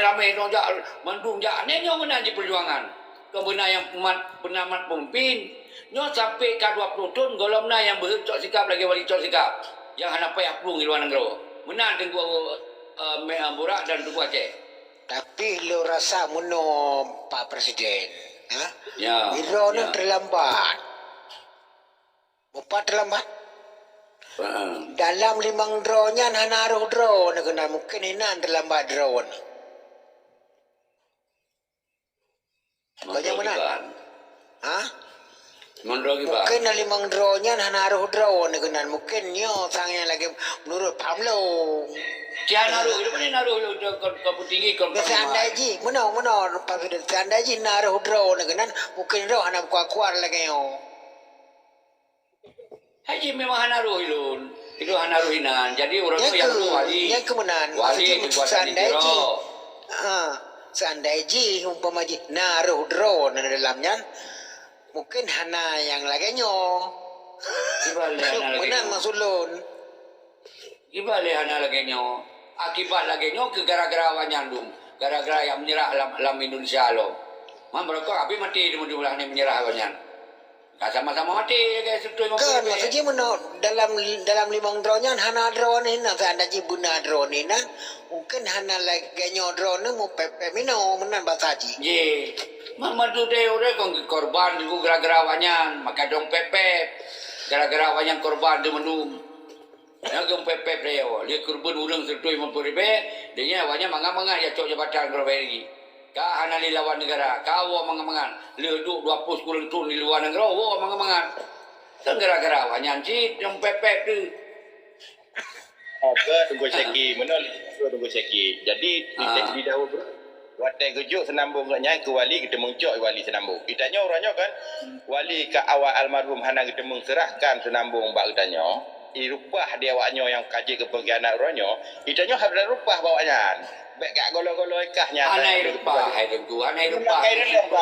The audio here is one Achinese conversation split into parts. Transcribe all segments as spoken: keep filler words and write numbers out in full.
ramé nyoe jak, mandum jak. Nyoe, nyoe meunan jih peujuangan. Kon beuna nyang mat, beuna mat peumimpin. Nyoe sampai ka dua ploh thon gohlom na nyang beuheuet cok sikap lagèe Wali cok sikap. Nyang hana payah plueng di luwa nanggroe. Meunan Teungku, eh, Mé-, Burak dan Teungku Aceh. Tapi lôn rasa meunoe Pak Presiden, ha? Ya, droeneuh ya. Terlambat. Meupat terlambat? Heeh. Dalam limong droe nyan hana rhoh droeneuh keunan, mungkin inan terlambat droeneuh. Banyak meunan. Ha? Mandro kiban. Mungkin na limong droe nyan hana rhoh droeneuh keunan. Mungkin nyoe sang nyang lagèe meunurot paham lôn. Cit hana rhoh, itu mana na rhoh, kon, kon peutinggi, kon. Seandai jih, meunoe, meunoe, Pak Presiden, seandai jih na rhoh droeneuh keunan, mungkin droe hana meukuat-kuat lagèe nyoe. Hai jih memang hana rhoh ilôn. Ilôn hana rhoh inan. Jadi ureueng nyoe nyang rhoh wali. Nyang keu meunan. Wali maksud jih kekuasaan seandai jih. Ha, seandai jih umpama jih na rhoh droeneuh dalam nyan, mungkin hana nyang lagèe nyoe. Kiban lé hana lagèe nyoe. Meunan maksud lôn. Kiban lé hana lagèe nyoe. Akibat lagèe nyoe keu gara-gara awaknyan dum. Gara-gara nyang meunyeurah lam, lam Indonesia lom. Man beurangkat habéh maté di meunyoe meunyeurah awaknyan. Ka sama-sama maté lagèe seubeutôi ngon. Kan, maksud jih meunoe dalam, dalam limong droe nyan hana droeneuh inan, seandai jih beuna droeneuh inan, mungkin hana lagèe nyoe droeneuh meupép-pép meunoe, meunan basa jih. Jih. Man, man tu deh ureueng kon korban juga gara-gara awaknyan, maka dong pép-pép. Gara-gara awaknyan korban tu mandum. Nyang geupép-pép lé nyoe, lé keureubeuen ureueng seubeutôi meupeu ribèe, lé nyan awaknyan mangat-mangat jak cok jabatan keudroe lagi. Ka hana lé lawan neugara, ka woe mangat-mangat, lheueh duek dua ploh sikureueng thon di luwa nanggroe, woe mangat-mangat. Kan gara-gara awaknyan cit nyang pép-pép tu. Oke, Teungku Syaki. Meunoe lé Teungku Syaki. Jadi, di, di dahulu, watèe geujok Seunambong geuh nyan keu wali, geuteumeung cok wali Seunambong. Geutanyoe uroe nyoe kan, wali ka awai almarhum hana geuteumeung seurahkan Seunambong bak geutanyoe. I reupah di awaknyoe nyang ka jeuet keu peungkhianat uroe nyoe, geutanyoe hana reupah bak awaknyan. Bèk gak golo-golo ikah nyan. Hana reupah, hai Teungku, hana reupah.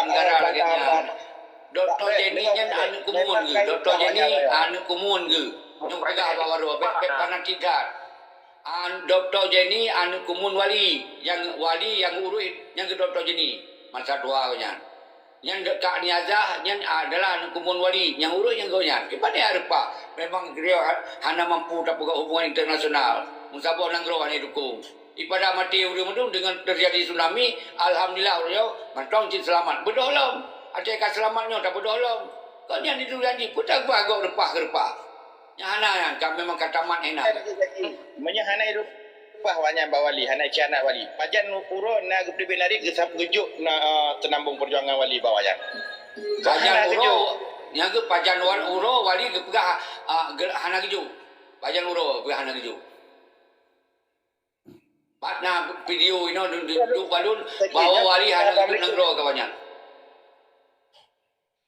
Negara lagèe nyan. Dokto Jenny nyan aneuk keumuen geuh. Dokto Jenny aneuk keumuen geuh. Nyang peugah bak waroe, bèk, bèk fanatik that. An, Dokto Jenny aneuk keumuen wali, nyang wali nyang urus nyang keu Dokto Jenny masa tuha nyan. Nyan Kak Niazah nyan adalah aneuk keumuen wali, nyang urus nyang gobnyan. Kiban ya reupah, memang beliau ha-, hana mampu tapeugah hubungan internasional. Meusaboh nanggroe hana dukung. Ipada maté ureueng mandum dengan terjadi tsunami, alhamdulillah ureueng nyoe mantong cit seulamat. Beudôh lom, até ka seulamat nyoe tabeudôh lom. Kok nyan itu janji, peue tapeugah gok reupah keu reupah. Nyang hana nyan ka memang ka tamat hinan. Meunyoe hana reupah awaknyan bak wali, hana khianat wali. Pajan uroe na geuteubiet narit geusab geujok na, eh, Seunambong peujuangan wali bak awaknyan. Pajan uroe, nyang geu pajan wal-, uroe wali geupeugah, ah, ge-, hana geujok. Pajan uroe geupeugah hana geujok. Pat na video inoe du-, du-, duek balon bahwa wali hana geujok nanggroe kawan nyan.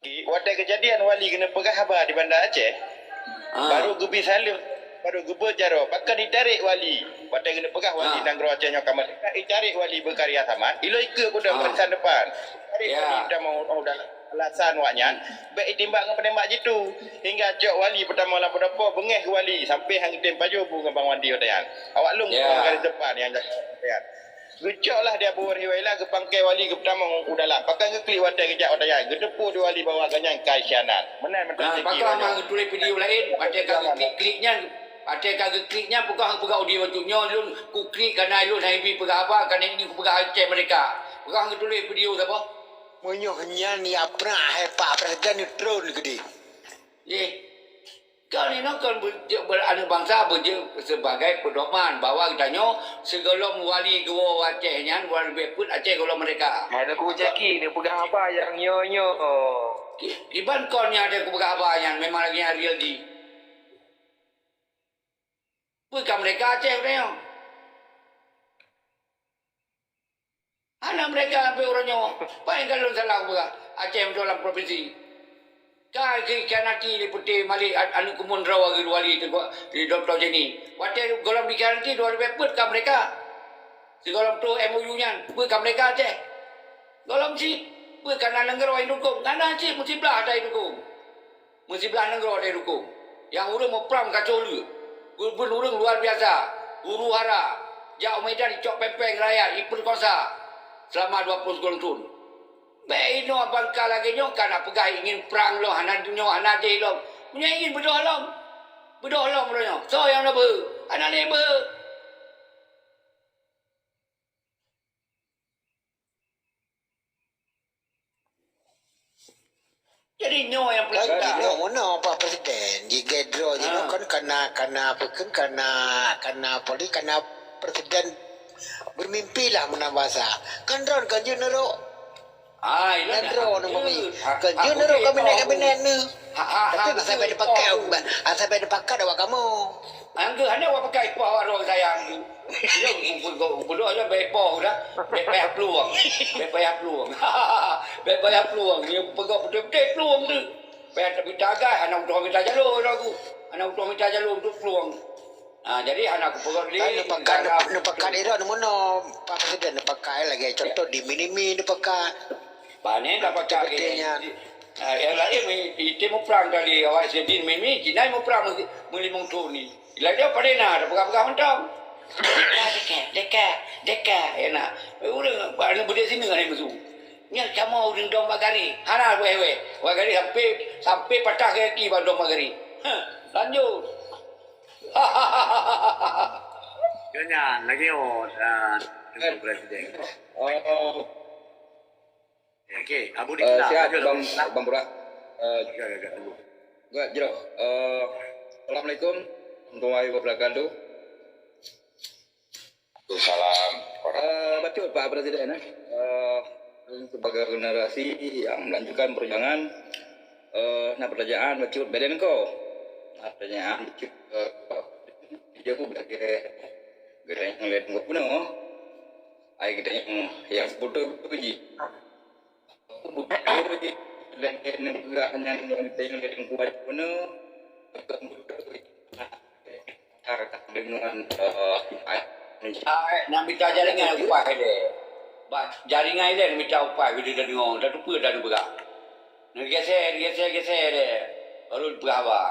Watèe keujadian wali keuneuk peugah haba di Banda Aceh, baru geubi saleuem, baru geubeuet jaroe, pakon itarek wali. Watèe keuneuk peugah wali nanggroe Aceh nyoe ka merdeka, itarek wali beukarya saman, ilôn ikeue kuda barisan depan. Tarek wali tamong, oh, dalam alasan wak nyan, bèk itimbak ngon peunembak jitu. Hingga cok wali peutamong lam peudopo, beungèh wali, sampai han geutem pajoh bu ngon Bang Wandi watèe nyan. Awak lôn garis depan nyang jaga watèe nyan. Geucok lah di Abu Hurairah, geupangkai wali geupeutamong u dalam. Pakon geuklik watèe geujak watèe nyan, geuteupeue di wali bahwa gobnyan ka khianat. Meunan mantong. Pakon hana geutuléh video laén, watèe ka geuklik-klik nyan, watèe ka geuklik nyan, peugah, peugah udi watèe nyoe lôn kuklik kana lôn hana ibi peugah haba, kana ini kupeugah Aceh merdeka. Peugah geutuléh video saboh. Meunyoe nyan ya pernah hai Pak Presiden neutron keudeh. Jih. Kon inoe kon beujeuet beu-, aneuk bansa beujeuet sebagai peudoman bahwa geutanyoe sigohlom wali geuwoe Aceh nyan, wali leubeh peuet Aceh gohlom merdeka. Hai Teungku Jaki, neupeugah haba nyang nyoe-nyoe. Ki-, kiban kon nyang ada kupeugah haba nyan memang lagèe nyan real jih. Peue ka merdeka Aceh geutanyoe? Hana merdeka sampai uroe nyoe. Paih ka lôn salah peugah, Aceh meutuah lam provinsi. Ka geukhianati lé Putih Malik an-, aneuk keumuen droe geuh wali teungku, di Dokto Jenny. Watèe gohlom dikhianati dua ribèe peuet ka merdeka. Sigohlom troh M O U nyan, peue ka merdeka Aceh? Gohlom cit, peue ka na nanggroe jidukong? Hana cit, meusiblah ata jidukong. Meusiblah nanggroe ata jidukong. Nyang ureueng meuprang kacau le. Ureueng, ureueng luar biasa. Huru-hara. Jak u Medan icok péng-péng rakyat, ipeukosa. Selama dua puluh seukon thon. Bèk inoe bangka lagèe nyoe ka na peugah ingin prang lom, hana nyoe, hana jéh lom. Meunyoe ingin beudôh lom. Beudôh lom uroe nyoe. Soe nyang na beuhe? Hana lé beuhe. Jadi nyoe nyang peurintah. Jadi nyoe meunoe Pak Presiden, jigedro jinoe kan kana, kana apa kan kana, kana apa ni, kana Presiden bermimpilah menambah sa. Kan droen kan jeuet neurok. Ah, ilah. Kan droen mami. Kan jeuet neurok kabinet-kabinet ni. Tapi asai bèk dipakai, asai bèk dipakai awak kamoe. Anggeuh hana awak pakai poh awak ruang sayang tu. Dia beudôh aja bèk poh dah. Bèk payah peluang. Bèk payah peluang. Bèk payah peluang. Dia peugah beutôi-beutôi peluang tu. Payah tapi tagai hana udah mita jalur aku. Hana udah mita jalur untuk peluang. Ha, jadi hana aku peugah lé. Kan neupakat, neupakat ira neumeunoe Pak Presiden neupakat lagèe contoh di Minimi neupakat. Pane dah pakai. Betul-betul nyan. Ah, yang lain mi-, ite muprang kali awak sedin mimi, Cina muprang meulimong thon ni. Ilai dia pada na, dah pegang-pegang mantong. Deka, deka, deka, deka. Enak. Urang anu beudé sini kan musuh. Nya kamu urang dong bagari. Hana weh-weh. Bagari sampai, sampai patah kaki bang dong bagari. Ha, lanjut. Nyonya lagi oh, uh, Presiden. Oh. Okey, Abu eh, Dikna, sihat, Bang, Bang Burak. Eh, agak, agak, agak, tunggu. Agak jeruk. Eh, Assalamualaikum warahmatullahi wabarakatuh. Waalaikumsalam. Eh, betul, Pak Presiden, eh. Eh, sebagai generasi yang melanjutkan perjuangan, eh, nak pertanyaan betul beden ko. Nak pertanyaan betul, eh, dia pun belajar, belajar yang lain pun penuh. Ai kita yang, yang sebetul-betul ji. Ai, nak mita jaringan upah ilèe. Bak jaringan ilèe nak mita upah bila dah deungoe, dah tupeue dah neupeugah. Neugeser, geser, geser ilèe. Baru neupeugah haba.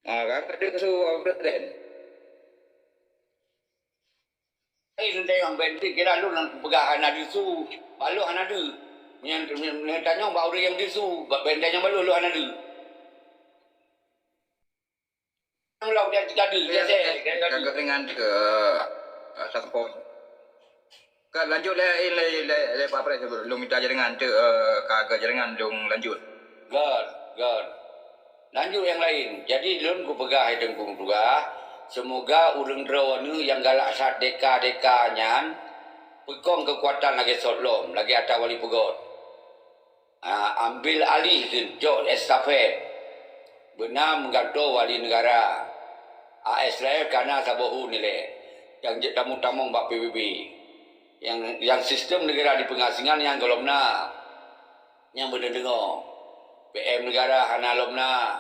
Ha, kakak dia kata, Presiden. Eh, nanti yang berhenti kira lu nak peugah hana disu, baloh hana deuh. Nyan, nyan, nyan tanyong bak ureueng nyang disu, bak benteng nyang baloh lu hana deuh. Nyang lom dia tiga deuh, dia saya, dia tadi. Jaringan ke, eh, satu poin. Ka lanjut lé, lé, lé, lé Pak Pres, lôn mita jaringan tu, eh, ka agak jaringan lôn lanjut. Good, good. Lanjut nyang laén. Jadi, lôn kupeugah hai Teungku meutuah, seumoga ureueng droeneuh nyang galak that deka-deka nyan peukong keukuatan lagèe sot lom, lagèe ata wali peugöt. Ah, ambil alih keu jok estafet. Beuna meugantoe wali neugara. A S L F ka na saboh hu nilai nyang jeuet tamong-tamong bak P B B. Nyang, nyang sistem neugara di peungasingan nyang gohlom na. Nyang beudeungoe, P M neugara hana lom na,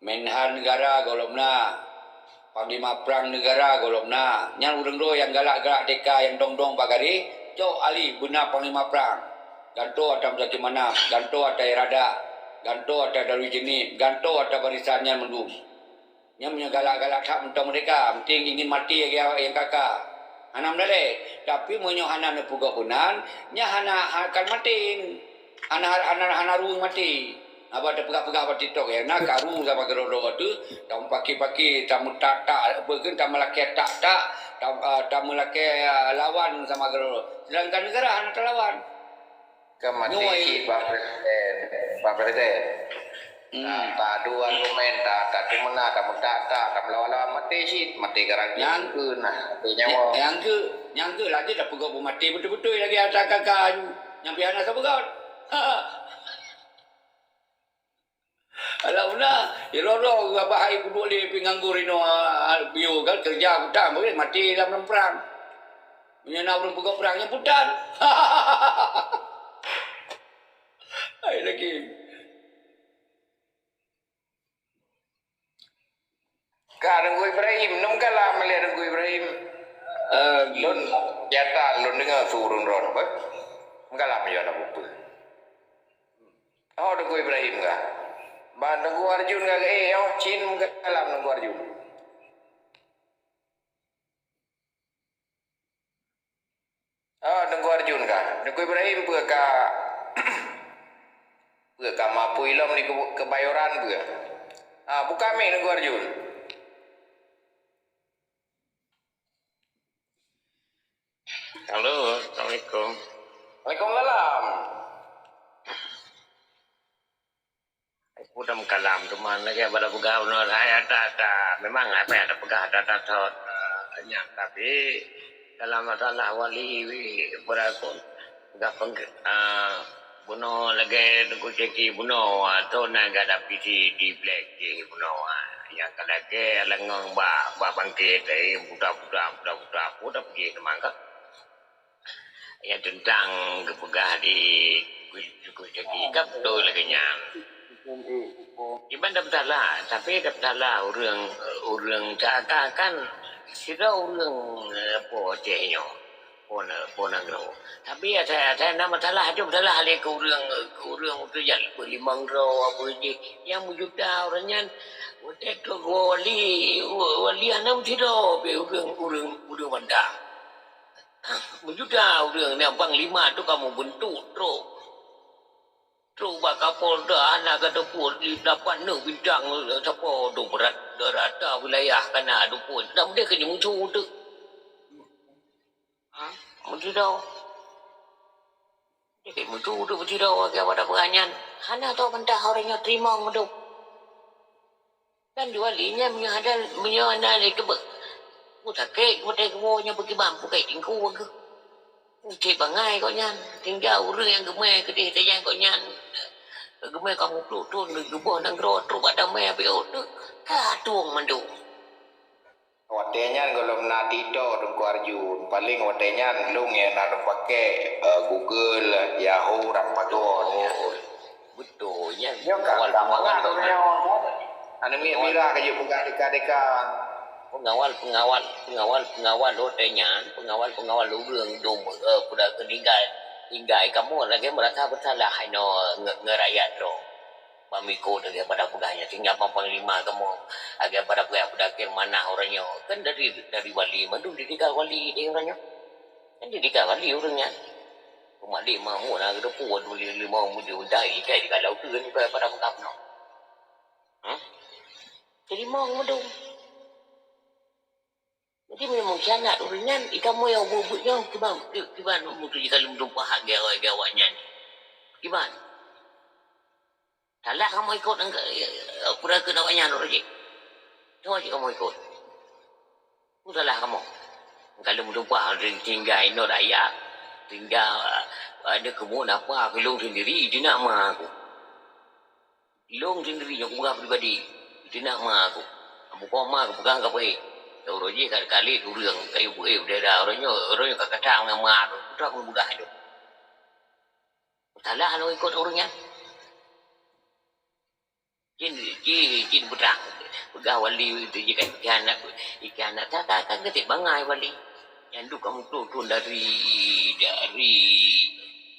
Menhan neugara gohlom na, Panglima Prang neugara gohlom na. Nyan ureueng droe nyang galak-galak deka nyang dong-dong bak garéh, cok alih beuna Panglima Prang. Gantoe ata Muzakir Manaf, gantoe ata Iradak, gantoe ata Darul Jeunib, gantoe ata barisan nyan mandum. Nyan meunyoe galak-galak that mantong meurdeka, meuting ingin maté lagèe awak nyang ka-ka. Hana meudalèh. Tapi meunyoe hana neupeugah meunan, nyan hana akan maté. Hana, hana, hana ruweueng maté. Haba tapeugah-peugah bak TikTok, ya, na karu sama keudroe-droe tu, tameupaki-paki, tameutak-tak, apa ke, tameulakèe tak-tak, tam-, ah, tameulakèe, ah, lawan sama keudroe-droe. Sedangkan neugara hana talawan. Kan maté cit Pak Presiden, Pak Presiden. Hmm. Nah, tak adu argumen, tak, tak tu meunan, tak meutak, tak, tak melawan-lawan, maté cit, maté garang. Nyang, nyang ke, nyang ke lagi dah peugah maté beutôi-beutôi lagi ata kaka aju. Nyang pih hana sapeugah. Alah, ulah. Ya, lolo, abah hai kuduek lé pih nganggur inoe, ah, bio kan, kerja utang, boleh mati dalam perang. Meunyoe na ureueng peugah perang, nyan putan. Hai lagi. Ka Teungku Ibrahim, nyoe meukalam lé Teungku Ibrahim. Eh, lôn nyata lôn deungoe su ureueng droen, beh. Meukalam yo na buku. Oh, Teungku Ibrahim ka. Ban Teungku Arjun ka, eh, oh, cin meukalam Teungku Arjun. Arjun ka. Teungku Ibrahim peue ka, peue ka mapui lom di Keu-, Kebayoran peue? Ah, buka mic Teungku Arjun. Halo, assalamualaikum. Waalaikumsalam. Aku dah meukalam, teuma lagèe pada peugah bunoe, hai, ada, ada. Memang apa yang ada peugah, ada, ada, ada, eh, nyan. Tapi dalam masalah wali, pada aku, peugah pengke-, eh, bunoe lagèe Teungku Syeki bunoe, ah, tu na gak ada piti di black di bunoe, ah. Yang ka lagèe lengong bak, bak bangkit, eh, buta-buta, buta-buta, aku dah pergi teuma ka. Nyang teuntang geupeugah di Teungku Syeki ka beutôi lagèe nyan. Iban dak peusalah, tapi dak peusalah ureueng, ureueng seakan-akan sidroe ureueng, eh, po Aceh nyoe, po na-, po nanggroe. Tapi asai, asai na masalah tu, masalah lé keu ureueng, keu ureueng tu jak leubeh limong droe, apa jih. Nyang meujuta ureueng nyan, watèe trok geuwoe wali, wali hana meusidroe pih ureueng, ureueng, ureueng banda. Meujuta ureueng nyang panglima tu ka meubeuntuk trok. Trok bak Kapolda, hana ka teupeu di lapan neuk bintang, sapo tu beurat, rata wilayah ka na teupeu. Dak meudeh keu jimusu teuk. Ha? Meusidroe. Jadi mutu tu beutôi lagèe pada peugah nyan. Hana tho bantah ureueng nyoe teurimong meudong. Dan dua li nyan meunyoe ada, meunyoe na lé keubeuk. Ku sakét, ku watèe kuwoe nyoe beukiban, ku kai tingku geuh. Cit bangai kok nyan. Tinggai ureueng nyang geumè keudeh tajak kok nyan. Geumè ka muplôh thôn geuboh nanggroe trok bak damè abéh ôk teuk. Ka tueng mandum. Watèe nyan gohlom na TikTok Teungku Arjun, paléng watèe nyan lôn nyang na lôn pakè, eh, Google, Yahoo, dan pagoe nyan. Beutôi nyan. Nyoe ka, ka mangat lôn nyoe. Aneuk miet Mira ka jeuet peugah deka-deka. Pengawal, pengawal, pengawal, pengawal watèe nyan, pengawal, pengawal ureueng dum, eh, peue dah keu tinggai, tinggai kamoe lagèe meurasa beusalah inoe nge-, ngon rakyat droe. Bak mikot lagèe pada peugah nyan, tinggai bak panglima kamoe, lagèe pada peugah, peugah keu manah ureueng nyoe. Kan dari, dari wali, mandum ditinggai wali deh ureueng nyoe. Kan ditinggai wali ureueng nyan. Umat lé mamuk na geuteupeue dua lima mujur dai kai di kalau tu kan pada peugah bunoe. Hah? Jadi mau mandum. Jadi meunyoe meukianat ureueng nyan, i kamoe nyang buet-buet nyoe kiban, kiban mutu jikalu meutumpah lagèe awak nyan. Kiban. Salah kamoe ikot peue dah keu awak nyan ureueng jih. Nyoe cit kamoe ikot. Peue salah kamoe? Kalu meutumpah tinggai inoe rakyat, tinggai, eh, ada keumun apa keu lôn sendiri, jinak ma aku. Ilôn sendiri nyang kupeugah pribadi, jinak ma aku. Bukoe ma kupeugah ka peuék. Uroe jih ka kali ureueng, ka yue peuék daerah uroe nyoe, uroe nyoe ka kata ngon ma aku. Putra aku peugah itu. Salah lôn ikot ureueng nyan. Jin, jin, jin putra. Peugah wali itu jih kan ikan anak, ikan anak. Tak, tak, tak, ketik bangai wali. Nyan duek kamoe tuntun dari, dari,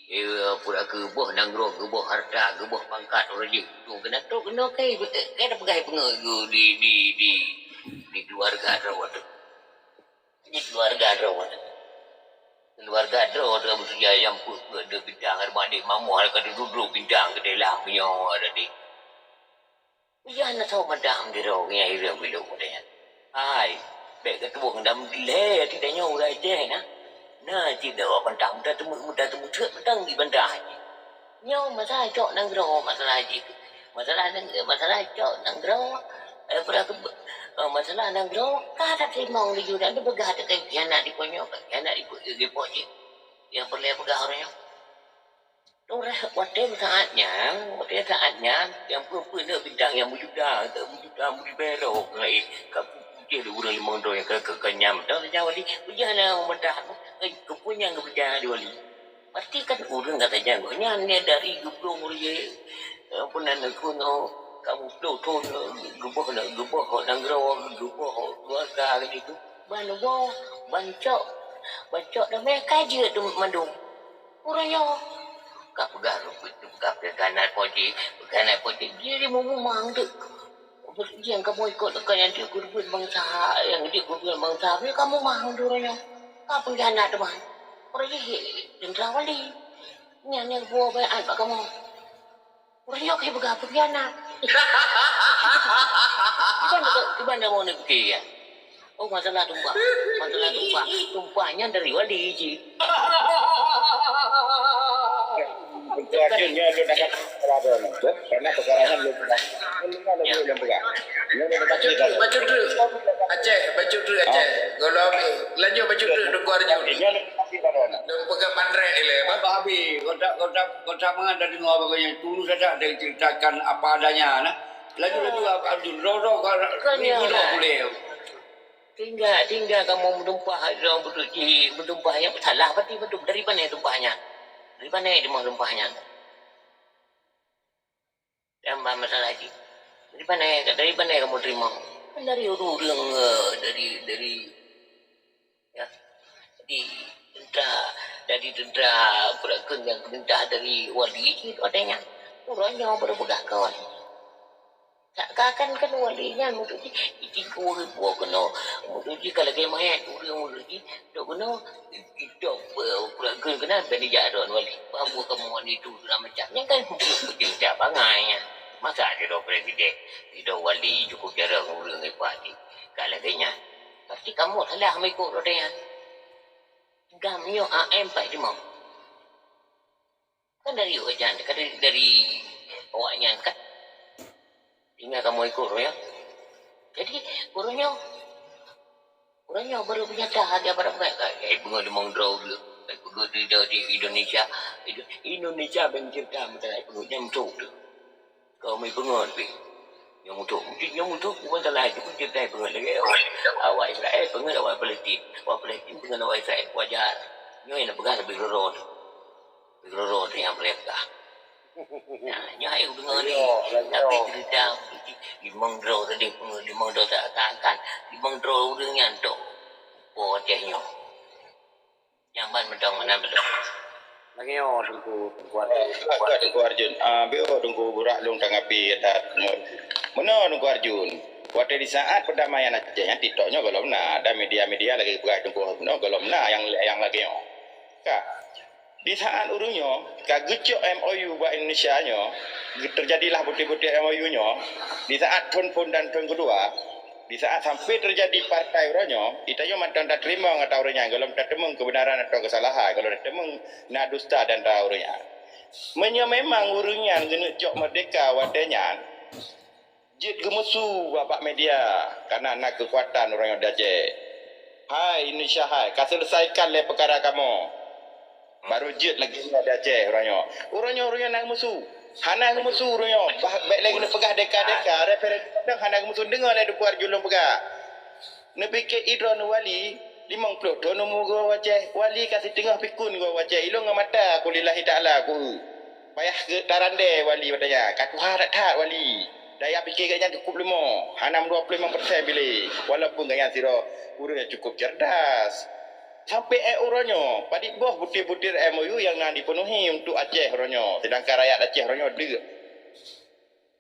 eh, pura geuboh nanggroe, geuboh harta, geuboh pangkat ureueng jih. Tu keunan trok keunoe kai, kai tapeugah peungeuh di, di, di, di keluarga droe tu. Di keluarga droe tu. Keluarga droe tu beutôi nyang peuet-peuet dua bintang, ada adik mamoh, ada dudoe bintang keudeh lah meunyoe ada di. Ujan na soe mantong di rot ngon ireueng bilong udeb. Hai, bèk keutueng dam lé, tanyoe ureueng Aceh na. Na cit dawat bantah, meutateumeung, meutateumeung treuk mantong di bantah. Nyoe masalah cok nanggroe, masalah jih. Masalah nang-, masalah cok nanggroe, eh, peue keu-, eh, masalah nanggroe, ka that limong laju dan dipeugah teuka khianat di po nyoe, khianat di po, di po jih. Nyang peureulèe peugah ureueng nyoe. Uroe watèe saát nyan, watèe saát nyan, nyang peue-peue na bintang nyang meujuta, meujuta, meuribèe droe keuhai, ka pujih lé ureueng limong droe nyang ka, ka, ka nyam. Dan nyang wali, peujah na meudah, keupeue nyang geupeujah lé wali. Pasti kan ureueng gata nyang gobnyan nyan dari geubloe ureueng, eh, peue nan keunoe, ka muplôh thôn, geuboh na, geuboh nanggroe, geuboh keuluwarga gitu. Ban woe, ban cok, ban cok damé ka jeuet mandum. Ureueng nyoe ka peugah rumput tu, peugah peuganat po jih, peuganat po jih. Jadi mumang tu. Nyang kamoe ikot keu nyang jeuet keu rumput bansa, nyang jeuet keu rumput bansa, nyoe ka mumang tu ureueng nyoe. Ka peuganat teuma. Ureueng jih teuntara wali. Nyan nyang buet baiat bak kamoe. Ureueng nyoe ka peugah peukhianat. Kiban, kiban kamoe ni pike ya. Oh, masalah tumpah. Masalah tumpah. Tumpah nyan dari wali jih. Tumpah nyan dari wali. Karena perkara nyan belum pernah. Nyan lagèe nyang peugah. Nyan lagèe Bacut Druk, Bacut Druk. Aceh, Bacut Druk Aceh. Gohlom ni. Lanjut Bacut Druk, Teungku Arjun. Nyan lagèe Bacut Druk. Dan peugah pandrek ni leh, bah. Bah Abi, kota, kota, kota mana tadi mau apa kau yang tulus saja dan ceritakan apa adanya, nah. Lanjut, lanjut, Abang Arjun. Roh, roh, kau ni bunuh boleh. Tinggal, tinggal kamoe meutumpah, orang beutôi jih meutumpah nyan salah, berarti beutôi dari mana tumpah nyan? Dari mana dia meutumpah nyan? Dan ba masalah jih. Dari mana, dari mana kamoe terima? Kan dari ureueng, eh, dari, dari, ya, dari tentara, dari tentara, peurakeun nyang peurintah dari wali jih, katanya. Ureueng nyoe baru peugah kawan. Sak ka kan, kan wali nyan mutu jih, jitigo ribu keunoe. Mutu jih ka lagèe manyét, ureueng mutu jih, dok keunoe, idong, eh, peurakeun keunan, ban ijak droe wali. Bah buet kamoe ngon itu, segala macam. Nyan kan hukum beujeuet bangai nyan. Masa sidroe presiden, sidroe wali, cukup jarang ureueng hebat jih. Ka lagèe nyan. Pasti kamoe salah meuikot roda nyan. Gam nyoe A M pat jimong. Kan dari awak nyan, kan dari, dari awak nyan kan. Tinggal kamoe ikot ureueng nyoe. Jadi, ureueng nyoe, ureueng nyoe baru peunyata hati apa dah peugah. Eh, peungeut limong droe ureueng. Eh, peungeut di, di, di Indonesia. Indo-, Indonesia ban cerita meuteulai peungeut nyang muncul tu. Kau meupeungeut pih. Nyang muncul, nyang muncul bukan salah, cuma cerita peungeut lagèe awak, awak Israel peungeut awak Palestin. Awak Palestin peungeut awak Israel. Wajar. Nyoe nyang peugah lebih roro tu. Roro tu nyang boleh peugah. Nah, nyoe hai deungoe ni. Tapi cerita limong droe tadi, limong droe seakan-akan, limong droe ureueng nyan tok. Po Aceh nyoe. Nyang ban mantong meunan beutôi. Lagèe nyoe, Teungku, Teungku Arjun. Ka, ka, Teungku Arjun. Ah, beuh, Teungku Burak lôn tanggapi that. Meunoe, Teungku Arjun. Watèe di saat perdamaian Aceh nyan, TikTok nyoe gohlom na. Ada media-media lagèe peugah Teungku nyoe gohlom na nyang, nyang lagèe nyoe. Ka. Di saat ureueng nyoe ka geucok M O U bak Indonesia nyoe, teujadilah butir-butir M O U nyoe, di saat thon phôn dan thon keudua, di saat sampai teujadi partai uroe nyoe, geutanyoe mantong tateurimong ata ureueng nyan, gohlom tateumeung keubeunaran atawa keusalahan, gohlom tateumeung na dusta di antara ureueng nyan. Meunyoe memang ureueng nyan geuneuk cok meurdehka watèe nyan, jeuet geumeusu bak media, kareuna na keukuatan uroe nyoe di Aceh. Hai Indonesia hai, ka seuleusaikan lé peukara kamoe. Baru jeuet lagèe nyoe di Aceh uroe nyoe. Uroe nyoe, uroe nyoe na geumeusu. Hana geumeusu uroe nyoe. Bah, bèk lé keuneuk peugah deka-deka, referendum hana geumeusu. Deungö lé Teungku Arjun lôn peugah. Neupike droeneuh wali, limong ploh thon umu goe u Aceh. Wali ka siteungoh pikun goe u Aceh. Ilôn ngon mata ku lillahi ta'ala ku. Payah keu tarandé wali watèe nyan. Ka tuha that-that wali. Daya pike gobnyan cukup leumo. Hana meudua ploh limong persen piléh. Walaupun gobnyan sidroe ureueng nyang cukup cerdas. Sampai ék uroe nyoe, padit boh butir-butir M O U nyang na jipeunuhi untuk Aceh uroe nyoe. Seudangkan rakyat Aceh uroe nyoe deuk.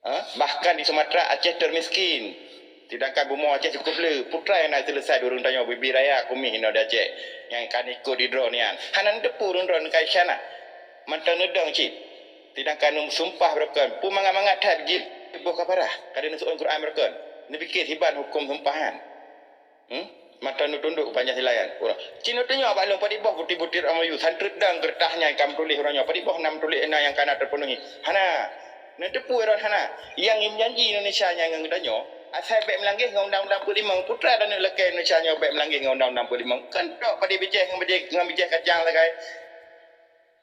Ha? Bahkan di Sumatera, Aceh termiskin. Sedangkan bumoe Aceh cukup le, peue treuk nyang na seuleusai di ureueng tanyoe, Bibi Raya, Kumis inoe di Aceh, nyang ka ikot di droe nyan. Hana neuteupeue ureueng droe neukai syana. Mantong neudong cit. Sedangkan neusumpah beureukan, peue mangat-mangat that jih boh ka parah, ka lheueh neuseuôn Quran beureukan. Neupike siban huköm sumpah nyan. Hmm? Mata neutundok Pancasila nyan. Ureueng. Ci neutunyok bak lôn padit boh butir-butir M O U, santreut dang keureutah nyan ka meutuléh uroe nyoe. Padit boh na meutuléh na nyang ka na teupeunuhi. Hana. Neuteupeue droen hana. Nyang jijanji Indonesia nyan ngon geutanyoe, asai bèk meulangge ngon undang-undang peuet limong. Peue treuk taneuk lakèe Indonesia nyoe bèk meulangge ngon undang-undang peuet limong. Kan tok padé bijéh ngon bijéh, ngon bijéh kacang sagai.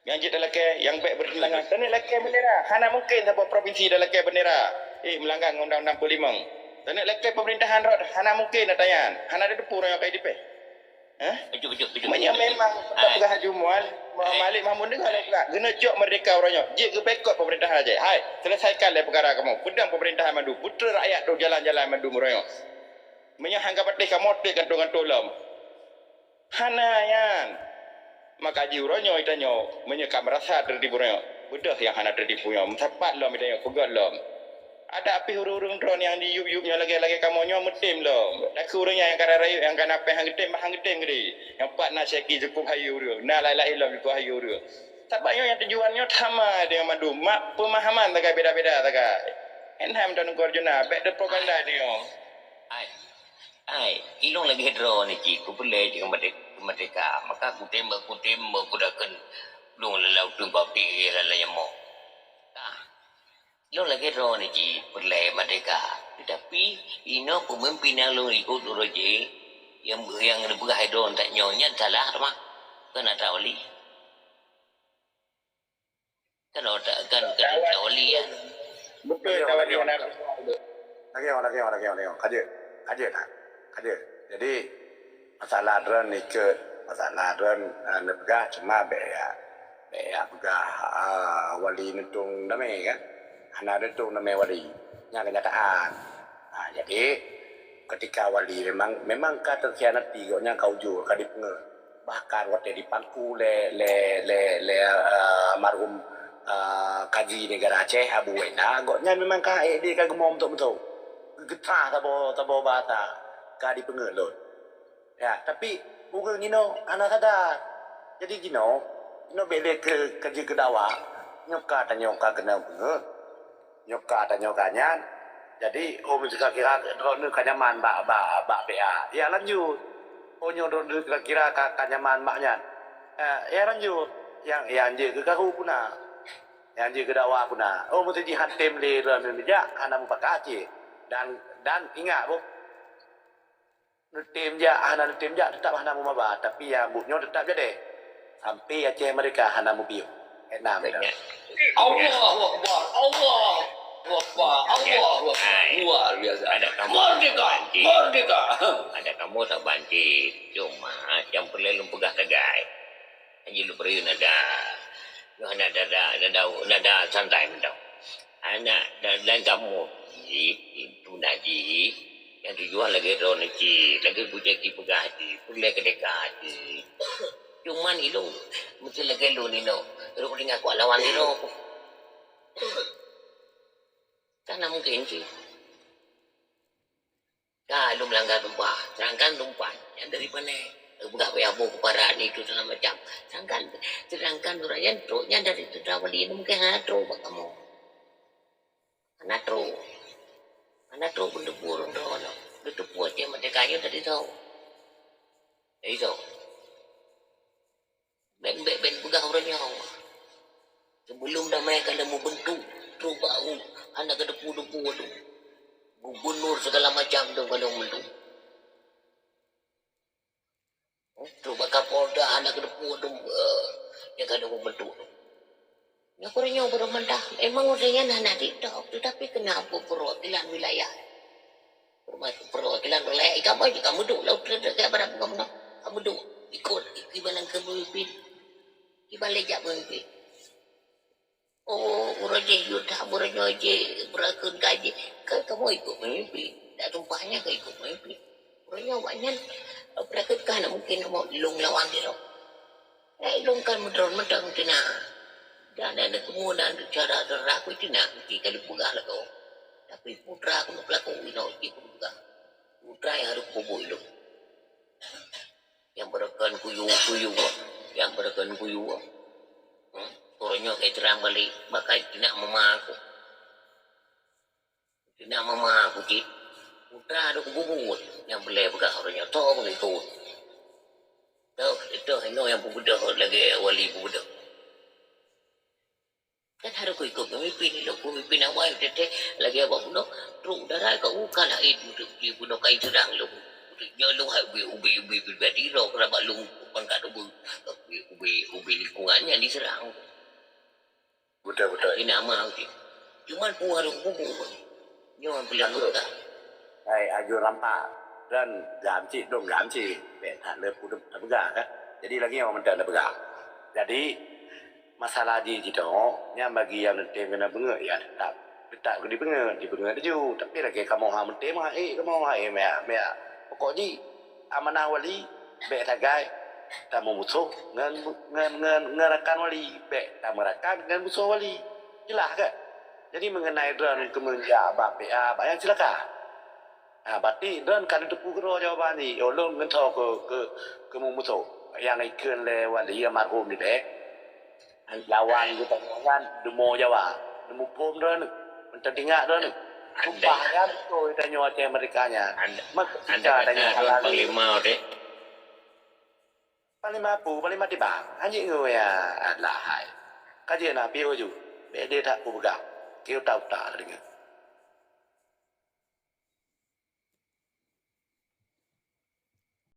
Nyang jeuet talakèe, nyang bèk beureundangan. Taneuk lakèe beundera. Hana mungken saboh propinsi talakèe beundera, eh, meulangga ngon undang-undang peuet limong. Taneuk lakèe peumeurintahan rot, hana mungken ata nyan. Hana teupeu uroe nyoe ka jidipèh. Hah? Beujeuet, beujeuet, beujeuet. Meunyoe memang peugah Haji Mual, Malik Mahmud deungö lé peugah, geuneuk cok meurdehka uroe nyoe. Jeuet geuboikot peumeurintahan Aceh. Hai, seuleusaikan lé peukara kamoe. Peudong peumeurintahan mandum. Peutrön rakyat trok jalan-jalan mandum uroe nyoe. Meunyoe han ka patéh kamoe, teuh gantoe-gantoe lom. Hana nyan. Maka jiuroe nyoe geutanyoe, meunyoe ka meurasa teutipu nyoe, beudôh nyang hana teutipu nyoe, meusapat lom geutanyoe, peugöt lom. Adak pih ureuëng-ureuëng droe nyang jiyueb-yueb nyoe lagée-lagée kamoe nyoe meutem lom. Takheun ureuëng nyang ka rayeuk nyang ka na péng han geutem, bah han geutem keudeh. Nyang pat na syedara cukôp hayeue ureuëng, na laén-laén lom cukôp hayeue ureuëng. Sabab nyoe nyang tujuan nyoe sama deungon mandum, mak peumahaman sagai beda-beda sagai. Hana meuteugor juna, bék teupropaganda deungon. Ai, ai, ilong lagée droe ni cit, kupeulée cit keu merdeka, maka kutem bak kutem bak kudakan lôn lalau teumpat pih lalai nyamoe. Ka. Lôn lagée droe ni cit peureulée merdeka, teutapi inoe peumimpin nyang lôn ikot uroe jih, nyang, nyang neupeugah droe that nyoe nyan salah teuma. Kon atra wali. Kan atra, kan, kan atra wali kan. Betul, lagée, lagée, lagée, lagée, lagée, lagée. Ka jeuet, ka jeuet, ka jeuet. Jadi, masalah droe ikot, masalah droe, ah, neupeugah cuma bék ya, bék ya peugah, ah, wali neutong damé kan. Hana neutong damé wali. Nyan kenyataan. Ah, jadi, ketika wali memang, memang ka terkhianati, gobnyan ka ujur, ka dipeungeut. Bahkan watée dipangku lé, lé, lé, lé, eh, almarhum, eh, Kaji Negara Aceh Abu Wena, gobnyan memang ka ék di ka geumoe meutok-meutok. Geugeutah saboh, saboh bahasa ka dipeungeut lôn. Ya, tapi ureuëng inoe hana sadar. Jadi jinoe, inoe bék lé keu, keu jeuet keu dawa, nyoe ka tanyoe ka keuneuk peungeut. Nyoe ka tanyoe ka nyan. Jadi, oh, meusika kira droeneuh ka nyaman bak, bak, bak P A. Ya, lanjut. Oh, nyoe droeneuh kira-kira ka, ka nyaman bak nyan. Eh, ya, lanjut. Nyang, nyang jeuet keu karu puna. Nyang jeuet keu dawa puna. Oh, meuseuti han tem lé droeneuh neujak, hana mupakat cit. Dan, dan ingat, boh. Neutem jak, hana neutem jak, teutap hana meumaba, tapi nyang buet nyoe teutap jadi. Sampai Aceh merdeka hana mupiôh. Enam dah. Allahu Akbar, Allahu Akbar, Allahu Akbar. Luar biasa. Ada kamu merdeka, tak banci. Merdeka. Ada kamu tak banci. Cuma yang perlu lôn peugah sagai. Haji Lubri nada. Nyoe nada, nada, nada santai mantong. Anak dan, dan kamu jih, itu najih. Nyang tujuan lagée droeneuh cit, lagée bujéki peugah cit, peureulée keudeka cit. Cuman ilong meusti lagée lôn inoe, rot ringan kuat lawan inoe. Kan na mungken cit. Ka lôn meulanggar tumpah, sedangkan tumpah nyan dari pané. Peugah payah boh keupada ni tu segala macam. Sedangkan, sedangkan ureuëng nyan trok nyan dari teutra wali mungken hana trok bak kamoe. Hana trok. Hana trok peuteupue ureuëng droe nyoe. Peuteupue cit merdeka nyoe dari tho. Dari tho. Ben, ben, ben peugah ureuëng nyoe. Sebelum damai ka lheueh meubeuntuk, trok bak u, hana keudeupu-deupu tu. Gubernur segala macam tu ka lheueh meubeuntuk. Trok bak Kapolda hana keudeupu tu, eh, nyang ka lheueh meubeuntuk tu. Nyoe ureuëng nyoe baru mantah, memang ureuëng nyan hana TikTok, tetapi kena perwakilan wilayah. Perwakilan wilayah, i kamoe jih ka meuduek, lalu terdekat pada bukan menang. Ka meuduek, ikut, ikut balang ke pemimpin. Kiban lé jak pemimpin. Oh, uroe jih yue that, uroe nyoe jih beurakeun gaji. Kan kamoe ikut pemimpin. Dak tumpah nyan ka ikut pemimpin. Uroe nyoe awak nyan beurakeun ka hana mungken kamoe lôn lawan sidroe. Hai lôn kan meudroe mantong tina. Dan ada kemudian cara-cara aku tina, mesti kali peugah lagoe. Tapi putra aku nak pelaku inoe jih peugah. Putra nyang harôh kuboh ilong. Nyang beurakan kuyue-kuyue, nyang beurakan kuyue. Hmm? Uroe nyoe ka iterang balek, bahkan tina mama aku. Tina mama aku cit. Putra ada kububuet, nyang beulée peugah uroe nyoe, toh begitu. Toh, toh, inoe nyang peubeudôh lagée wali peubeudôh. Kan harôh ku ikot pemimpin, ilong pemimpin awai teuntée lagée awak bunoe, trok udara ka u ka laén, udeb jih bunoe ka iterang lom. Udeb nyoe lom hai ubé, ubé, ubé pribadi droe keurabat lom pangkat ubé, ubé, ubé, ubé lingkungan nyan diserang. Beutôi, beutôi. Ina ma udeb. Cuman peue harôh kubu. Nyoe bulan Aku- Mekah. Hai, ajoe rampa. Dan gam cit, dong gam cit. Bék that le pudum tapeugah, kan? Jadi, lagée nyoe mantong tapeugah. Jadi, masalah jih jinoe, nyan bagi nyang neutem keuneuk beungeut, ya, teutap, teutap keu dibeungeut, dibeungeut laju. Tapi lagée kamoe hana meutem, ha, eh, kamoe, ha, eh, meuyak, meuyak. Pokok jih, amanah wali, bék sagai tameumusoh ngon, ngon, ngon, ngon rakan wali, bék tameurakan ngon musoh wali. Jeulaih, kan? Jadi mengenai droen keumeung jak bak P A, bak nyan silakan. Ha, berarti droen ka neuteupeue keudroe jawaban jih, ulôn ngeutho keu, keu, keu meumusoh nyang ikheun lé wali almarhum nibak. Lawan geutanyoe nyan leumo Jawa, neumuphom droeneuh, meuteudingat droeneuh. Sumpah nyan beutôi tanyoe Aceh Merdeka nyan. Meukeusika tanyoe halal. Panglima peue? Panglima tibang. Hanjeuet ngon ya Allah hai. Ka jeuet na piôh ju. Bék deh that kupeugah. Keu uta-uta deungoe.